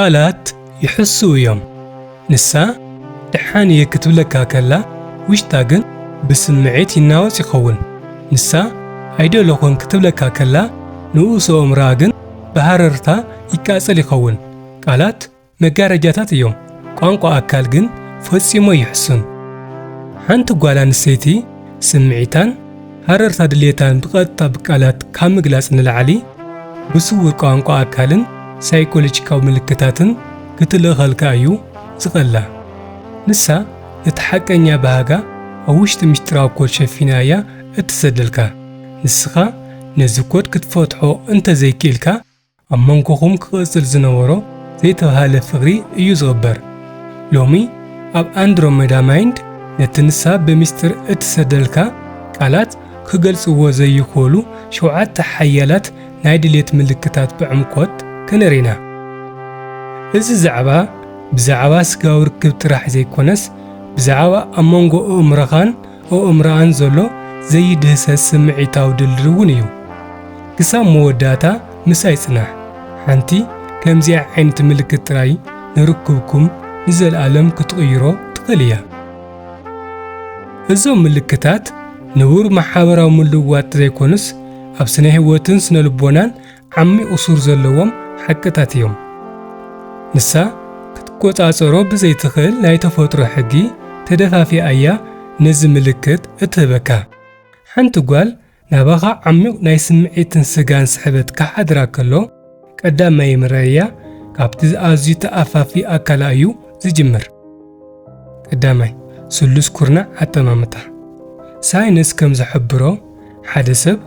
ቃላት ይሕስዉ እዮም። ንሳ ደሓን እየ ክትብለካ ከላ፣ ውሽጣ ግን ብስምዒት ይናወጽ ይኸውን። ንሳ ኣይደለኹን ክትብለካ ከላ፣ ንኡስ ኣእምሮኣ ግን ብሃረርታ ይቃጸል ይኸውን። ቃላት መጋረጃታት እዮም። ቋንቋ ኣካል ግን ፈጺሙ ኣይሕሱን። ሓንቲ ጓል ኣንስተይቲ ስምዒታን ሃረርታ ድሌታን ብቐጥታ ብቃላት ካብ ምግላጽ ንላዕሊ፣ ብስውር ቋንቋ ኣካልን ሳይኮሎጂካዊ ምልክታትን ክትልእኸልካ እዩ ዝቐላ። ንሳ ነቲ ሓቀኛ ባህጋ ኣብ ውሽጢ ምስጢራዊ ኮድ ሸፊና እያ እትሰደልካ። ንስኻ ነዚ ኮድ ክትፈትሖ እንተ ዘይክኢልካ፣ ኣብ መንጎኹም ክቕጽል ዝነበሮ ዘይተባህለ ፍቕሪ እዩ ዝቕበር። ሎሚ ኣብ ኣንድሮሜዳ ማይንድ ነቲ ንሳ ብምስጢር እትሰደልካ ቃላት ክገልጽዎ ዘይኽእሉ ሸውዓተ ሓያላት ናይ ድሌት ምልክታት ብዕምቆት ክንርኢ ኢና። እዚ ዛዕባ ብዛዕባ ስጋዊ ርክብ ጥራሕ ዘይኮነስ፣ ብዛዕባ ኣብ መንጎ ኣእምሮኻን ኣእምሮኣን ዘሎ ዘይድህሰስ ስምዒታዊ ድልድል እውን እዩ። ክሳብ መወዳእታ ምሳይ ጽናሕ። ሓንቲ ከምዚኣ ዓይነት ምልክት ጥራይ ንርክብኩም ንዘለኣለም ክትቕይሮ ትኽእል እያ። እዞም ምልክታት ንቡር ማሕበራዊ ምልውዋጥ ዘይኮኑስ፣ ኣብ ስነ ህይወትን ስነ ልቦናን ዓሚቕ ሱር ዘለዎም ሓቅታት እዮም። ንሳ ክትቆጻጸሮ ብዘይትኽእል ናይ ተፈጥሮ ሕጊ ተደፋፊኣ እያ ነዚ ምልክት እትህበካ። ሓንቲ ጓል ናባኻ ዓሚቕ ናይ ስምዒትን ስጋን ስሕበት ክሓድራ ከሎ፣ ቀዳማይ መርኣያ ካብቲ ኣዝዩ ተኣፋፊ ኣካላ እዩ ዝጅምር። ቀዳማይ፣ ስሉስ ኩርናዕ ኣጠማምታ። ሳይንስ ከም ዝሕብሮ፣ ሓደ ሰብ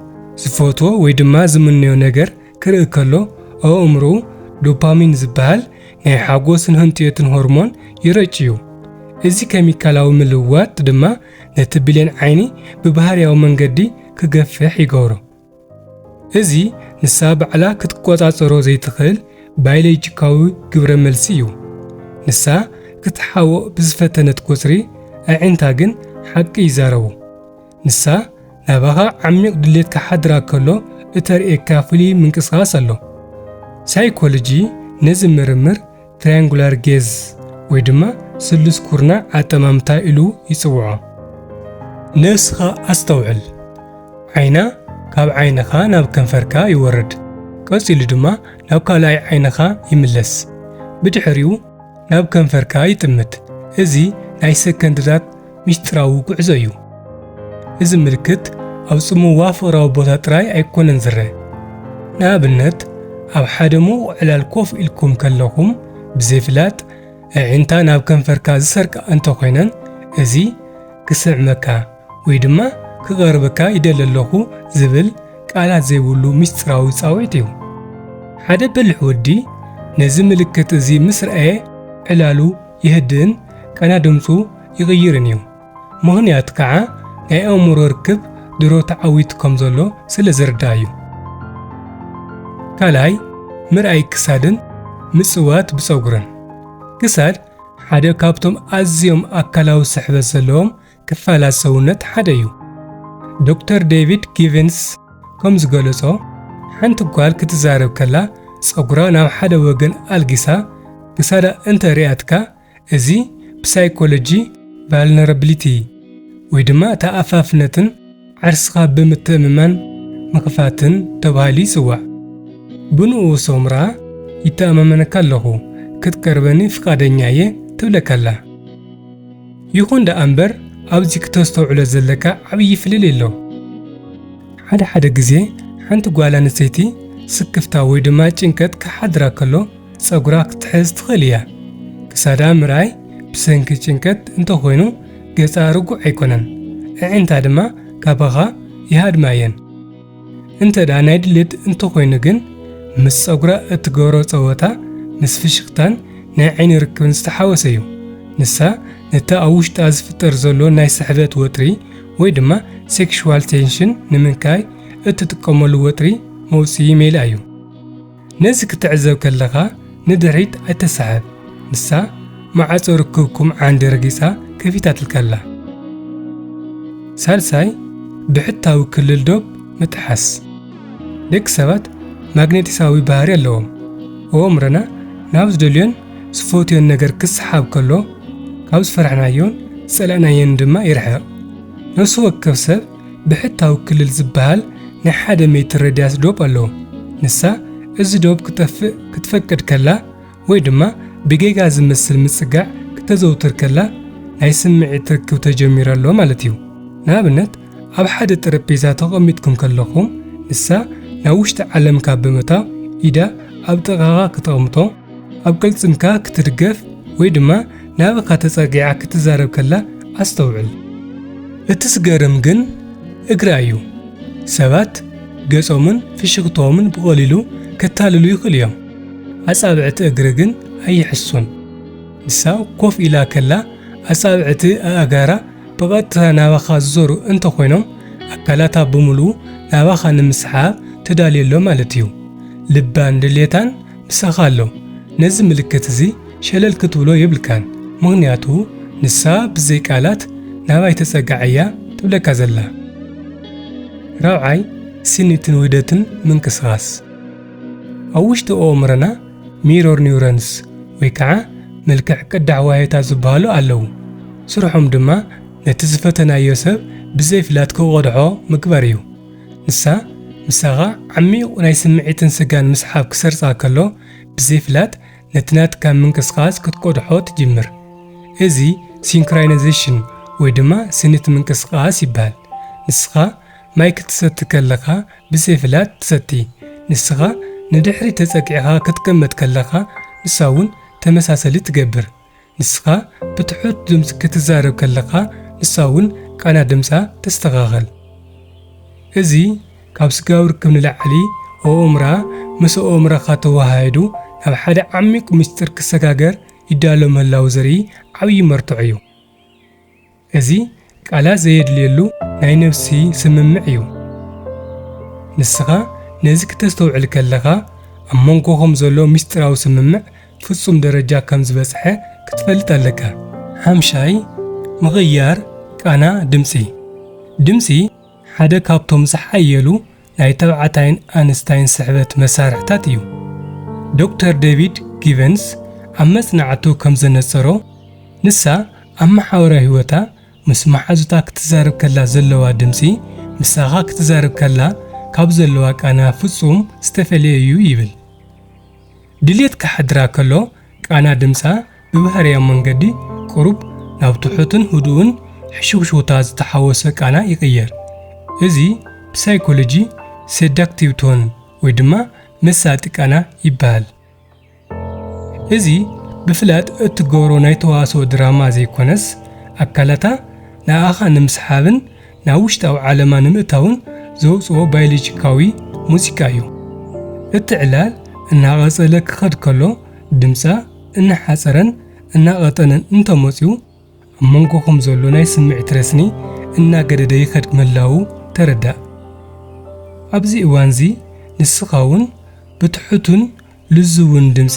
ዝፈትዎ ወይ ድማ ዝምነዮ ነገር ክርኢ ከሎ፣ ኣእምሮኡ ዶፓሚን ዝበሃል ናይ ሓጎስን ህንጥየትን ሆርሞን ይረጭ እዩ። እዚ ኬሚካላዊ ምልውዋጥ ድማ ነቲ ብሌን ዓይኒ ብባህርያዊ መንገዲ ክገፍሕ ይገብሮ። እዚ ንሳ ባዕላ ክትቆጻጸሮ ዘይትኽእል ባዮሎጂካዊ ግብረ መልሲ እዩ። ንሳ ክትሓብኦ ብዝፈተነት ቁጽሪ፣ ኣዒንታ ግን ሓቂ ይዛረቡ። ንሳ ናባኻ ዓሚቕ ድሌት ክሓድራ ከሎ እተርእየካ ፍሉይ ምንቅስቓስ ኣሎ። ሳይኮሎጂ ነዚ ምርምር ትራያንጉላር ጌዝ ወይ ድማ ስሉስ ኩርናዕ ኣጠማምታ ኢሉ ይጽውዖ። ነብስኻ ኣስተውዕል። ዓይና ካብ ዓይንኻ ናብ ከንፈርካ ይወርድ፣ ቀጺሉ ድማ ናብ ካልኣይ ዓይንኻ ይምለስ። ብድሕሪኡ ናብ ከንፈርካ ይጥምት። እዚ ናይ ሰከንድታት ምስጢራዊ ጉዕዞ እዩ። እዚ ምልክት ኣብ ጽምዋ ፍቕራዊ ቦታ ጥራይ ኣይኮነን ዝረአ። ንኣብነት፣ ኣብ ሓደ ምዉቕ ዕላል ኮፍ ኢልኩም ከለኹም ብዘይፍላጥ ኣዒንታ ናብ ከንፈርካ ዝሰርቃ እንተኾይነን፣ እዚ ክስዕመካ ወይ ድማ ክቐርበካ ይደሊ ኣለኹ ዝብል ቃላት ዘይብሉ ምስጢራዊ ጻውዒት እዩ። ሓደ በሊሕ ወዲ ነዚ ምልክት እዚ ምስ ረኣየ፣ ዕላሉ ይህድእን ቃና ድምጹ ይቕይርን እዩ። ምኽንያት ከዓ ናይ ኣእምሮ ርክብ ድሮ ተዓዊቱ ከም ዘሎ ስለ ዝርዳእ እዩ። ካልኣይ፣ ምርኣይ ክሳድን ምጽዋት ብጸጉርን። ክሳድ ሓደ ካብቶም ኣዝዮም ኣካላዊ ስሕበት ዘለዎም ክፋላት ሰውነት ሓደ እዩ። ዶክተር ዴቪድ ጊቨንስ ከም ዝገለጾ፣ ሓንቲ ጓል ክትዛረብ ከላ ጸጉራ ናብ ሓደ ወገን ኣልጊሳ ክሳዳ እንተ ርኣየትካ፣ እዚ ብሳይኮሎጂ ቫልነራቢሊቲ ወይ ድማ ተኣፋፍነትን ዓርስኻ ብምትእምማን ምኽፋትን ተባሂሉ ይጽዋዕ። ብንኡስ ኣእምሮኣ ይተኣማመነካ ኣለኹ፣ ክትቀርበኒ ፍቓደኛ እየ ትብለካ ኣላ። ይኹን ደኣ እምበር፣ ኣብዚ ክተስተውዕሎ ዘለካ ዓብዪ ፍልልይ ኣሎ። ሓደ ሓደ ግዜ ሓንቲ ጓል ኣንስተይቲ ስክፍታ ወይ ድማ ጭንቀት ክሓድራ ከሎ ጸጉራ ክትሕዝ ትኽእል እያ። ክሳዳ ምርኣይ ብሰንኪ ጭንቀት እንተኾይኑ ገጻ ርጉእ ኣይኮነን፣ ኣዒንታ ድማ ካባኻ ይሃድማ እየን። እንተ ደኣ ናይ ድሌት እንተኾይኑ ግን፣ ምስ ጸጉራ እትገብሮ ጸወታ፣ ምስ ፍሽኽታን ናይ ዓይኒ ርክብን ዝተሓወሰ እዩ። ንሳ ነቲ ኣብ ውሽጣ ዝፍጠር ዘሎ ናይ ስሕበት ወጥሪ ወይ ድማ ሴክሹዋል ቴንሽን ንምንካይ እትጥቀመሉ ወጥሪ መውጽኢ ሜላ እዩ። ነዚ ክትዕዘብ ከለኻ ንድሕሪት ኣይተሳሕብ። ንሳ ማዕጾ ርክብኩም ዓንዲ ረጊጻ ከፊታትልካ ኣላ። ሳልሳይ፣ ብሕታዊ ክልል ዶብ ምጥሓስ። ደቂ ሰባት ማግኔቲሳዊ ባህሪ ኣለዎም። ኣእምሮና ናብ ዝደልዮን ዝፈትዮን ነገር ክስሓብ ከሎ፣ ካብ ዝፈራሕናዮን ዝጸላእናዮን ድማ ይርሕቕ። ነፍሲ ወከፍ ሰብ ብሕታዊ ክልል ዝበሃል ናይ ሓደ ሜትር ረድያስ ዶብ ኣለዎ። ንሳ እዚ ዶብ ክጠፍእ ክትፈቅድ ከላ፣ ወይ ድማ ብጌጋ ዝመስል ምጽጋዕ ክተዘውትር ከላ፣ ናይ ስምዒት ርክብ ተጀሚሩ ኣሎ ማለት እዩ። ንኣብነት፣ ኣብ ሓደ ጠረጴዛ ተቐሚጥኩም ከለኹም፣ ንሳ ናብ ውሽጢ ዓለምካ ብምእታው ኢዳ ኣብ ጥቓኻ ክተቕምጦ፣ ኣብ ቅልጽምካ ክትድገፍ ወይ ድማ ናባኻ ተጸጊዓ ክትዛረብ ከላ ኣስተውዕል። እቲ ዝገርም ግን እግራ እዩ። ሰባት ገጾምን ፍሽኽትኦምን ብቐሊሉ ከታልሉ ይኽእሉ እዮም። ኣጻብዕቲ እግሪ ግን ኣይሕሱን። ንሳ ኮፍ ኢላ ከላ ኣጻብዕቲ ኣእጋራ ብቐጥታ ናባኻ ዝዞሩ እንተኾይኖም፣ ኣካላታ ብምሉኡ ናባኻ ንምስሓብ ተዳልዩ ኣሎ ማለት እዩ። ልባን ድሌታን ምሳኻ ኣሎ። ነዚ ምልክት እዚ ሸለል ክትብሎ የብልካን፣ ምኽንያቱ ንሳ ብዘይ ቃላት ናባይ ተጸጋዕ እያ ትብለካ ዘላ። ራብዓይ፣ ስኒትን ውህደትን ምንቅስቓስ። ኣብ ውሽጢ ኣእምሮና ሚሮር ኒውሮንስ ወይ ከዓ መልክዕ ቅዳሕ ዋህዮታት ዝበሃሉ ኣለዉ። ስርሖም ድማ ነቲ ዝፈተናዮ ሰብ ብዘይ ፍላጥ ክቐድሖ ምግባር እዩ። ንሳ ምሳኻ ዓሚቕ ናይ ስምዒትን ስጋን ምስሓብ ክሰርጻ ከሎ፣ ብዘይ ፍላጥ ነቲ ናትካ ምንቅስቓስ ክትቀድሖ ትጅምር። እዚ ሲንክራይናይዜሽን ወይ ድማ ስኒት ምንቅስቓስ ይበሃል። ንስኻ ማይ ክትሰቲ ከለኻ ብዘይ ፍላጥ ትሰቲ። ንስኻ ንድሕሪት ተጸጊዕኻ ክትቅመጥ ከለኻ ንሳ እውን ተመሳሰሊ ትገብር። ንስኻ ብትሑት ድምጺ ክትዛረብ ከለኻ ንሳ እውን ቃና ድምጻ ተስተኻኽል። እዚ ካብ ስጋዊ ርክብ ንላዕሊ ኣእምሮኣ ምስ ኣእምሮኻ ተወሃሂዱ ናብ ሓደ ዓሚቕ ምስጢር ክሰጋገር ይዳሎ ምህላዉ ዘርኢ ዓብዪ መርትዖ እዩ። እዚ ቃላት ዘየድልየሉ ናይ ነፍሲ ስምምዕ እዩ። ንስኻ ነዚ ክተስተውዕል ከለኻ፣ ኣብ መንጎኹም ዘሎ ምስጢራዊ ስምምዕ ፍጹም ደረጃ ከም ዝበጽሐ ክትፈልጥ ኣለካ። ሓምሻይ፣ ምቕያር ቃና ድምጺ። ድምጺ ሓደ ካብቶም ዝሓየሉ ናይ ተባዕታይን ኣንስታይን ስሕበት መሳርሕታት እዩ። ዶክተር ዴቪድ ጊቨንስ ኣብ መጽናዕቱ ከም ዘነጸሮ፣ ንሳ ኣብ መሓውራዊ ህይወታ ምስ መሓዙታ ክትዛረብ ከላ ዘለዋ ድምጺ፣ ምሳኻ ክትዛረብ ከላ ካብ ዘለዋ ቃና ፍጹም ዝተፈልየ እዩ ይብል። ድሌት ክሓድራ ከሎ፣ ቃና ድምጻ ብባህርያዊ መንገዲ ቁሩብ ናብ ትሑትን ህዱእን ሕሽውሽውታ ዝተሓወሶ ቃና ይቕየር። እዚ ብሳይኮሎጂ ሴዳክቲቭ ቶን ወይ ድማ መሳጢ ቃና ይበሃል። እዚ ብፍላጥ እትገብሮ ናይ ተዋስኦ ድራማ ዘይኮነስ፣ ኣካላታ ንኣኻ ንምስሓብን ናብ ውሽጣዊ ዓለማ ንምእታውን ዘውጽኦ ባዮሎጂካዊ ሙዚቃ እዩ። እቲ ዕላል እናቐጸለ ክኸድ ከሎ፣ ድምጻ እናሓጸረን እናቐጠነን እንተመጺኡ፣ ኣብ መንጎኹም ዘሎ ናይ ስምዒት ረስኒ እናገደደ ይኸድ ምህላዉ ተረዳእ። ኣብዚ እዋንዚ ንስኻ እውን ብትሑትን ልዙብን ድምጺ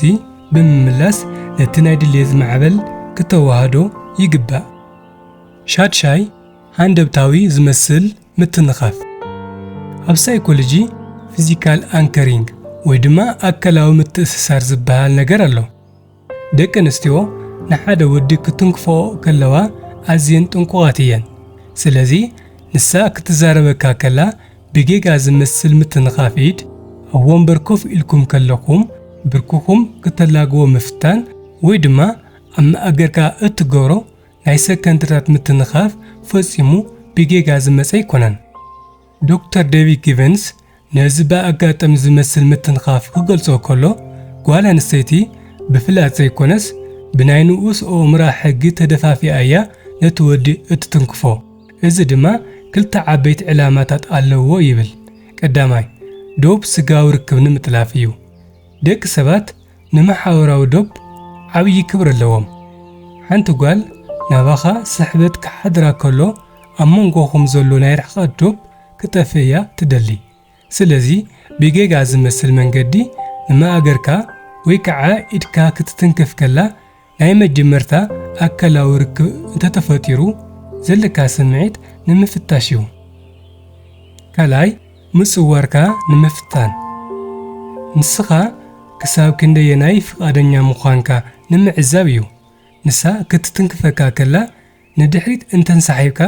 ብምምላስ ነቲ ናይ ድሌት ማዕበል ክተዋህዶ ይግባእ። ሻድሻይ፣ ሃንደብታዊ ዝመስል ምትንኻፍ። ኣብ ሳይኮሎጂ ፊዚካል ኣንከሪንግ ወይ ድማ ኣካላዊ ምትእስሳር ዝበሃል ነገር ኣሎ። ደቂ ኣንስትዮ ንሓደ ወዲ ክትንክፍኦ ከለዋ ኣዝየን ጥንቁቓት እየን። ስለዚ ንሳ ክትዛረበካ ከላ ብጌጋ ዝመስል ምትንኻፍ ኢድ፣ ኣብ ወንበር ኮፍ ኢልኩም ከለኹም ብርክኹም ክተላግቦ ምፍታን ወይ ድማ ኣብ ማእገርካ እትገብሮ ናይ ሰከንድታት ምትንኻፍ ፈጺሙ ብጌጋ ዝመጸ ኣይኮነን። ዶክተር ዴቪድ ጊቨንስ ነዚ ብኣጋጣሚ ዝመስል ምትንኻፍ ክገልጾ ከሎ፣ ጓል ኣንስተይቲ ብፍላጥ ዘይኮነስ ብናይ ንኡስ ኣእምሮኣ ሕጊ ተደፋፊኣ እያ ነቲ ወዲ እትትንክፎ። እዚ ድማ ክልተ ዓበይቲ ዕላማታት ኣለዎ ይብል። ቀዳማይ፣ ዶብ ስጋዊ ርክብ ንምጥላፍ እዩ። ደቂ ሰባት ንመሓውራዊ ዶብ ዓብዪ ክብሪ ኣለዎም። ሓንቲ ጓል ናባኻ ስሕበት ክሓድራ ከሎ፣ ኣብ መንጎኹም ዘሎ ናይ ርሕቀት ዶብ ክጠፍእ እያ ትደሊ። ስለዚ ብጌጋ ዝመስል መንገዲ ንማእገርካ ወይ ከዓ ኢድካ ክትትንክፍ ከላ፣ ናይ መጀመርታ ኣካላዊ ርክብ እንተተፈጢሩ ዘለካ ስምዒት ንምፍታሽ እዩ። ካልኣይ፣ ምጽዋርካ ንምፍታን። ንስኻ ክሳብ ክንደየናይ ፍቓደኛ ምዃንካ ንምዕዛብ እዩ። ንሳ ክትትንክፈካ ከላ ንድሕሪት እንተንሳሒብካ፣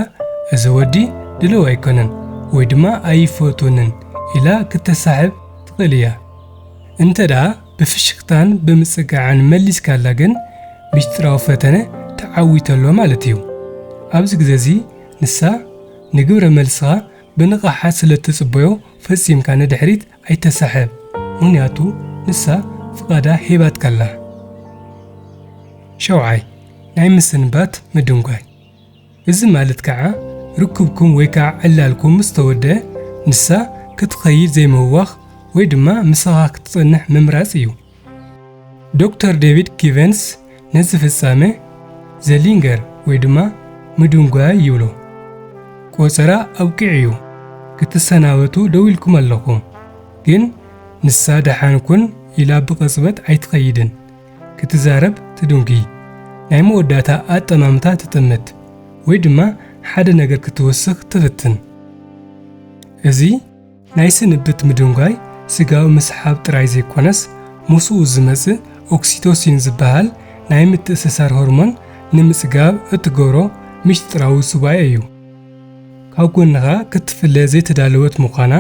"እዚ ወዲ ድልው ኣይኮነን" ወይ ድማ "ኣይፈቱንን" ኢላ ክተሳሕብ ትኽእል እያ። እንተ ደኣ ብፍሽኽታን ብምጽጋዕን መሊስካላ ግን፣ ምስጢራዊ ፈተነ ተዓዊቱ ኣሎ ማለት እዩ። ኣብዚ ግዜ እዚ ንሳ ንግብረ መልስኻ ብንቕሓት ስለ እትጽበዮ፣ ፈጺምካ ንድሕሪት ኣይተሳሕብ፣ ምኽንያቱ ንሳ ፍቓዳ ሂባትካ'ላ። ሸውዓይ፣ ናይ ምስንባት ምድንጓይ። እዚ ማለት ከኣ፣ ርክብኩም ወይ ከኣ ዕላልኩም ምስ ተወድአ፣ ንሳ ክትኸይድ ዘይምህዋኽ ወይ ድማ ምሳኻ ክትጸንሕ ምምራጽ እዩ። ዶክተር ዴቪድ ጊቨንስ ነዚ ፍጻመ ዘ ሊንገር ወይ ድማ ምድንጓይ ይብሎ። ቆጸራ ኣብቂዑ እዩ። ክትሰናበቱ ደው ኢልኩም ኣለኹም። ግን ንሳ ደሓን ኩን ኢላ ብቕጽበት ኣይትኸይድን። ክትዛረብ ትድንጉይ። ናይ መወዳእታ ኣጠማምታ ትጥምት ወይ ድማ ሓደ ነገር ክትውስኽ ትፍትን። እዚ ናይ ስንብት ምድንጓይ ስጋዊ ምስሓብ ጥራይ ዘይኮነስ፣ ምስኡ ዝመጽእ ኦክሲቶሲን ዝበሃል ናይ ምትእስሳር ሆርሞን ንምጽጋብ እትገብሮ ምስጢራዊ ሱባኤ እዩ። ካብ ጎንኻ ክትፍለ ዘይተዳለወት ምዃና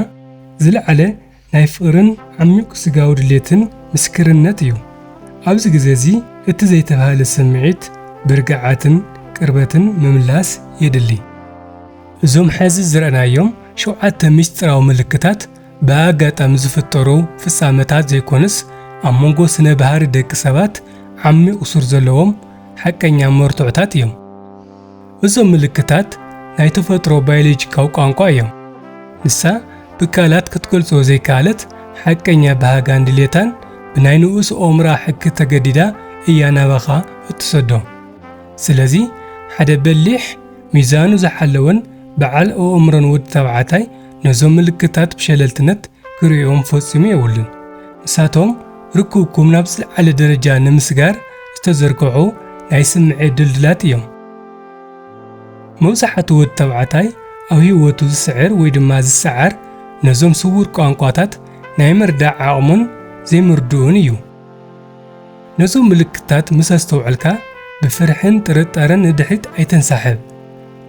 ዝለዓለ ናይ ፍቕርን ዓሚቕ ስጋዊ ድሌትን ምስክርነት እዩ። ኣብዚ ግዜ እዚ እቲ ዘይተባህለ ስምዒት ብርግዓትን ቅርበትን ምምላስ የድሊ። እዞም ሕዚ ዝረኣናዮም ሸውዓተ ምስጢራዊ ምልክታት ብኣጋጣሚ ዝፍጠሩ ፍጻመታት ዘይኮኑስ፣ ኣብ መንጎ ስነ ባህሪ ደቂ ሰባት ዓሚቕ ሱር ዘለዎም ሓቀኛ መርትዖታት እዮም። እዞም ምልክታት ናይ ተፈጥሮ ባዮሎጂካዊ ቋንቋ እዮም። ንሳ ብቃላት ክትገልጾ ዘይከኣለት ሓቀኛ ባህጋን ድሌታን ብናይ ንኡስ ኣእምሮኣ ሕጊ ተገዲዳ እያ ናባኻ እትሰዶ። ስለዚ ሓደ በሊሕ፣ ሚዛኑ ዝሓለወን በዓል ኣእምሮን ወዲ ተባዕታይ ነዞም ምልክታት ብሸለልትነት ክርእዮም ፈጺሙ የብሉን። ንሳቶም ርክብኩም ናብ ዝለዓለ ደረጃ ንምስጋር ዝተዘርግሑ ናይ ስምዒት ድልድላት እዮም። መብዛሕትኡ ወዲ ተባዕታይ ኣብ ህይወቱ ዝስዕር ወይ ድማ ዝሰዓር ነዞም ስዉር ቋንቋታት ናይ ምርዳእ ዓቕሙን ዘይምርድኡን እዩ። ነዞም ምልክታት ምስ ኣስተውዐልካ፣ ብፍርሕን ጥርጣረን ንድሕሪት ኣይተንሳሕብ።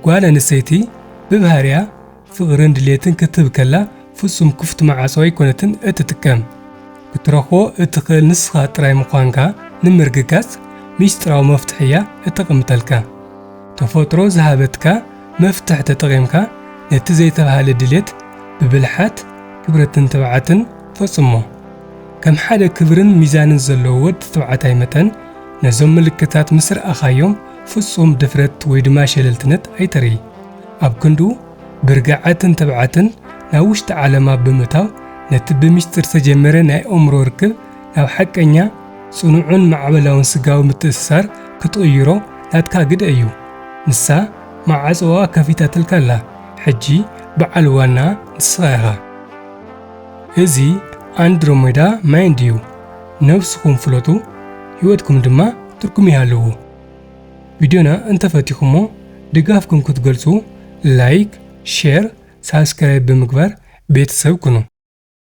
ጓል ኣንስተይቲ ብባህሪኣ ፍቕርን ድሌትን ክትህብ ከላ፣ ፍጹም ክፉት መዓጾ ኣይኮነትን እትጥቀም። ክትረኽቦ እትኽእል ንስኻ ጥራይ ምዃንካ ንምርግጋጽ፣ ምስጢራዊ መፍትሕ እያ እተቐምጠልካ። ተፈጥሮ ዝሃበትካ መፍትሕ ተጠቒምካ፣ ነቲ ዘይተባህለ ድሌት ብብልሓት፣ ክብረትን ትብዓትን ፈጽሞ። ከም ሓደ ክብርን ሚዛንን ዘለዎ ወዲ ተባዕታይ መጠን፣ ነዞም ምልክታት ምስ ረኣኻዮም፣ ፍጹም ድፍረት ወይ ድማ ሸለልትነት ኣይተርኢ። ኣብ ክንድኡ፣ ብርግዓትን ትብዓትን ናብ ውሽጢ ዓለማ ብምእታው፣ ነቲ ብምስጢር ዝተጀመረ ናይ ኣእምሮ ርክብ ናብ ሓቀኛ፣ ጽኑዕን ማዕበላውን ስጋዊ ምትእስሳር ክትቕይሮ ናትካ ግደ እዩ። ንሳ መዓጽዋ ከፊታትልካ ኣላ። ሕጂ በዓል ዋና ንስኻ ኢኻ። እዚ ኣንድሮሜዳ ማይንድ እዩ። ነብስኹም ፍለጡ፣ ህይወትኩም ድማ ትርጉም ይሃልዎ። ቪድዮና እንተፈቲኹሞ፣ ድጋፍኩም ክትገልጹ፣ ላይክ፣ ሼር፣ ሳብስክራይብ ብምግባር ቤተሰብ ኩኑ።